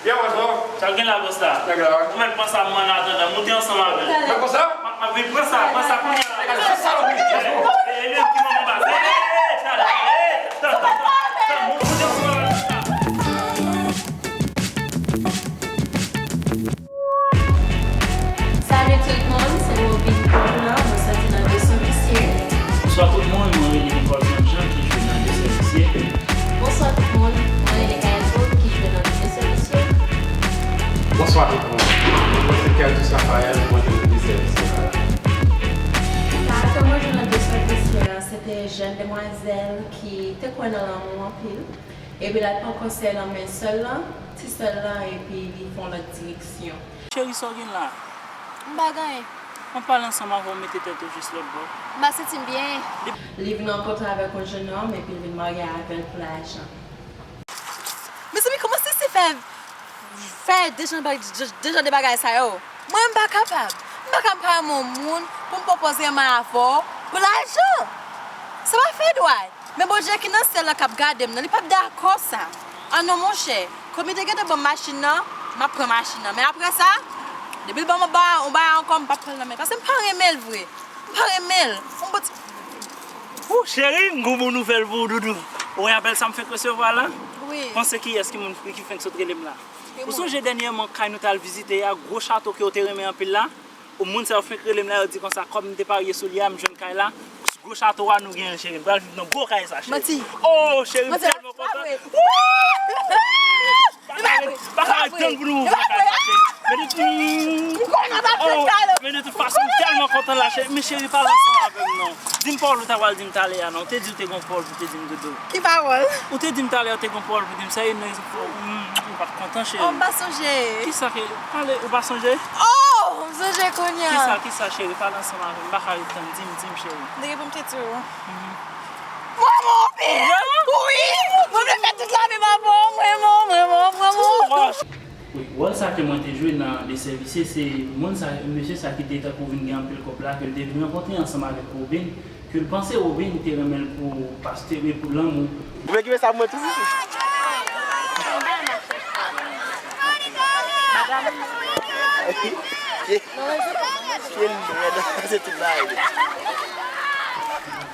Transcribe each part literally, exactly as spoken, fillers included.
Yo, what's up? Sa gen la, bòs la? Nèg la, wi. Ou mèt pran sa, mwen, an atandan, moute ansanm avè l. Mwen pran sa? M ap vin pran sa, pran sa kounye a la. Nèg la, se salopri. Ey, ey, ey, li menm ki manman baz. Ey, ey, ey, talè, ey, talè, talè, moute ansanm avè l. Salut tout le monde, c'est Robin Paul, mwen soti nan Deux Sœurs Vicieuses. Bonswa tout moun, mwen rele Nicole Saint-Jean ki jwe nan Deux Sœurs Vicieuses. Bonswa tout moun, mwen rele Kayako ki jwe nan Deux Sœurs Vicieuses. Bonswa tout moun, mwen se Keltus Raphaël, mwen jwe nan Deux Sœurs Vicieuses. Karakter mwen jwe nan Deux Sœurs Vicieuses, se te jèn demwazèl ki te kwè nan lanmou anpil. Epi l al pran konsèy nan men sè l lan, ti sè l lan, epi li fè yon lòt direksyon. Cheri, sa w gen la? M pa gen anyen. An pale ansanm avè w, mete tèt ou jis lòt bò. M pa santi m byen. Li vin rankontre avèk yon jennonm, epi l vin marye avè l pou lajan. Mezanmi, kòman se se fè, fè de jan, de, de jan de bagay sa yo? Mwen, m pa kapab. M pa kapab pare yon moun pou m pwopoze m avè w pou lajan. Sa pa fè dwat. Men Bondye ki nan syèl la k ap gade m nan, li p ap dakò sa. Ah non, monchè, kòm li te gentan ban m machin nan, m ap pran machin nan. Men apre sa, depi l ban m yon ba-, yon bagay ankò, m p ap pran l nan men l. Paske m pa renmen l vre. M pa renmen l. Yon bon ti... Wou, cheri, m gon bon nouvèl pou ou, doudou. Ou wè apèl sa m fenk resevwa la? Wi. Panse kiyès ki moun ki fenk sot rele m la? Ou sonje dènyèman kay nou t al vizite a, gwo chato ke w te renmen anpil la? Ou moun sa yo fenk rele m la, yo di konsa, kòm m te parye sou li a, m jwenn kay la. Gwo chato a nou genyen l, cheri. M pral viv nan gwo kay sa, cheri. Manti. Oh, cheri, m tèlman kontan. Wouy! Pa ka ret, pa ka ret tann pou nou ouvri kay sa, cheri. Men de tout, oh, men de tout fason, m tèlman kontan la, cheri. Men cheri, pale ansanm avè m non. Di m pawòl ou ta pral di m talè a non. Ou te di w te gon pawòl pou w te di m, doudou. Ki pawòl? Ou te di m talè a ou te gon pawòl pou di m sa, e non, ou, ou pa t kontan, cheri. Oh, m pa sonje. Kisa ke, pale, ou pa sonje? Oh, m sonje kounye a. Kisa, kisa, cheri? Pale ansanm avè m. M pa ka ret tann. Di m, di m, cheri. M te gen pou m te di w. Mhm. M renmen w anpil. Wi. Mwen vle fè tout lavi m avè w. M renmen w, m renmen w, m renmen w. Wi, wòl sa ke mwen te jwe nan Deux Sœurs Vicieuses, se moun sa, mesye sa ki te tankou vin gen anpil kòb la, ke l te vin rankontre ansanm avèk Robin, ke l panse Robin te renmen l pou pastè, men pou lanmou. Ou vle kite sa pou mwen tou?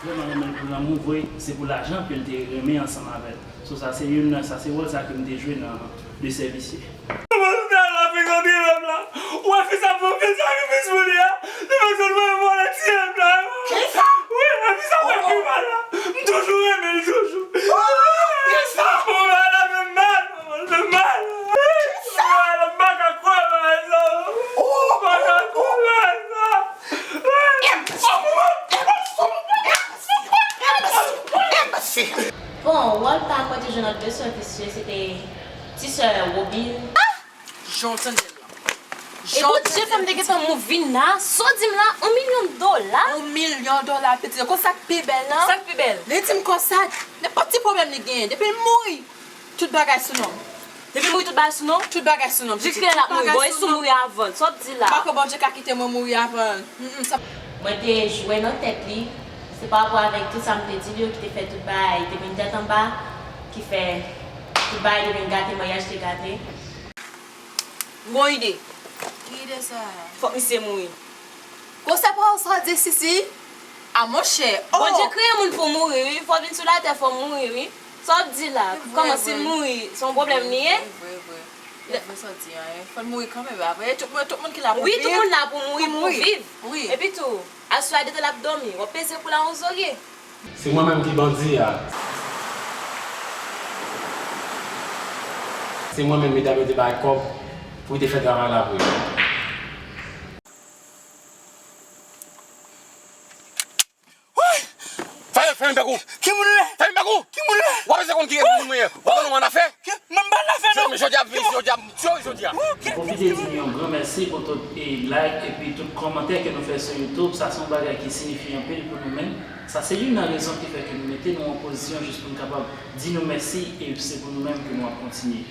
Vrèman renmen l pou lanmou vre, se pou lajan ke l te renmen ansanm avè l. So, sa se youn nan, sa se wòl sa ke m te jwe nan Deux Sœurs Vicieuses. Maman, m tèlman fèk sòti rèv la. Ou wè fi sa pran anpil sakrifis pou li a. Li fèk sòti mwen vòlè ti rèv la. Kisa? Wi, wè fi sa fè pi mal la. M toujou renmen l toujou. Kisa? Mwen la fè mal, maman, l fè mal. Kisa? Mwen la m pa ka kwè bagay sa. M pa ka kwè bagay sa. Bon, wòl pa m mwen te jwe nan Deux Sœurs Vicieuses, se te ti sè Robin. Jan w tande l la. E Bondye fè m te gentan move vin la, sa w di m la, yon milyon dola? Yon milyon dola, pitit. Konn sa k pi bèl lan? Sa k pi bèl? Li di m konsa, nenpòt ti pwoblèm li genyen, depi l mouri, tout bagay sou non m. Depi l mouri, tout bagay sou non m? Tout bagay sou non m, pitit. Jiske lè l ap mouri. Bon, e si w mouri avan l, sa w ap di la? M pa kwè Bondye ka kite mwen mouri avan l. Mm, mm, sa... Mwen te jwe nan tèt li, se pa rapò avèk tout sa m te di li yo ki te fè tout bagay te vin tèt anba, ki fè tout bagay te vin gate, maryaj te gate. M gon ide. Ki ide sa? Fòk misye mouri. Gwo sè pawòl sa w di, Sisi? A monchè, oh! Bondye kreye moun pou mouri, wi. Fò w vin sou latè, fò w mouri, wi. Sa w ap di la? Kòman, si l mouri, se yon pwoblèm li ye? Vre, vre, vre. Li vre sa w di a, wi. Fò l mouri kanmenm, apre, tout moun, tout moun ki la pou viv. Wi, tout moun la pou mouri, pou viv. Wi. Epi tou, aswè a, detan l ap dòmi, w ap peze kou l a yon zorye. Se mwen menm ki bandi a. Se mwen menm medam yo te bay kòb pou yo te fè travay la pou yo. Woy! Fèmen, fèmen bèk ou! Ki moun ou ye? Fèmen bèk ou! Ki moun ou ye? W ap eseye konn ki moun mwen ye. W ap konn ou annafè? Ki? Mwen m pa annafè non. Jodi a, jodi a, m tiye w jodi a. Mwen pwofite di nou yon gran mèsi pou tout, e, like epi tout kòmantè ke nou fè sou YouTube. Sa se yon bagay ki siyifi anpil pou nou menm. Sa se youn nan rezon ki fè ke nou mete nou an pozisyon jis pou nou kapab di nou mèsi, e se pou nou menm ke nou ap kontinye.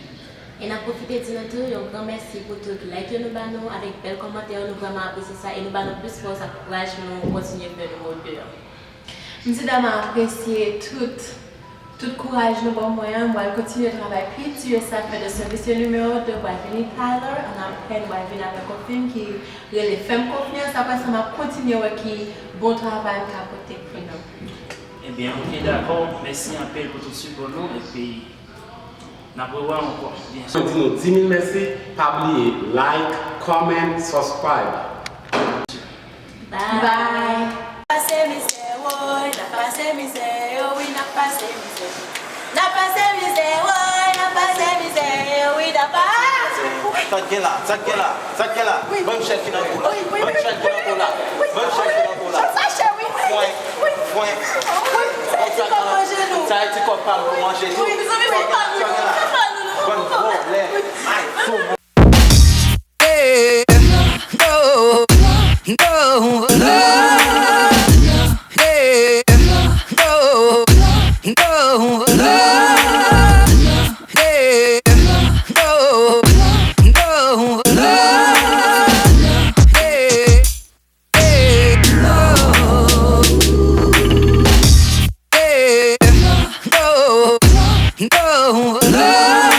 E n ap pwofite di nou tou yon gran mèsi pou tout like yo nou ba nou, avèk bèl kòmantè yo, nou vrèman apresye sa e nou ba nou plis fòs ak kouraj pou nou kontinye fè nimewo de an. M di dam apresye tout Tout kouraj nou ban mwen an, m pral kontinye travay pi di, e sa fè de sèvis yo nimewo de, pral vini Tyler, an apre nou pral vin avèk yon fim ki rele Fè m konfyans, apre sa m ap kontinye wè ki bon travay m ka pote pou nou. Ebyen, oke, dakò. Mèsi anpil pou tout sipò nou, epi n ap rewè ankò, byen si. Mwen di nou di mil mèsi, pa bliye like, comment, subscribe. Bye. Bye. Pase mizè, woy, n ap pase mizè, oh wi, n ap pase mizè. N ap pase mizè, woy, n ap pase mizè, oh wi, n ap pa- Sa k gen la? Sa k gen la? Sa k gen la? Ban m chèn ki nan kou la. Ban m chèn ki nan kou la. Ban m chèn ki nan kou la. Fwen, fwen. Sa e ti kòb manje nou. Sa e ti kòb pa m pou manje tou. Wi, mezanmi, se pa nou. Sa k gen la? Bann vòlè. Ay, sou mwen. Yeah, no, no, no, no, yeah, no, no, no, yeah, no, no, no, yeah, yeah, no, no, no, no.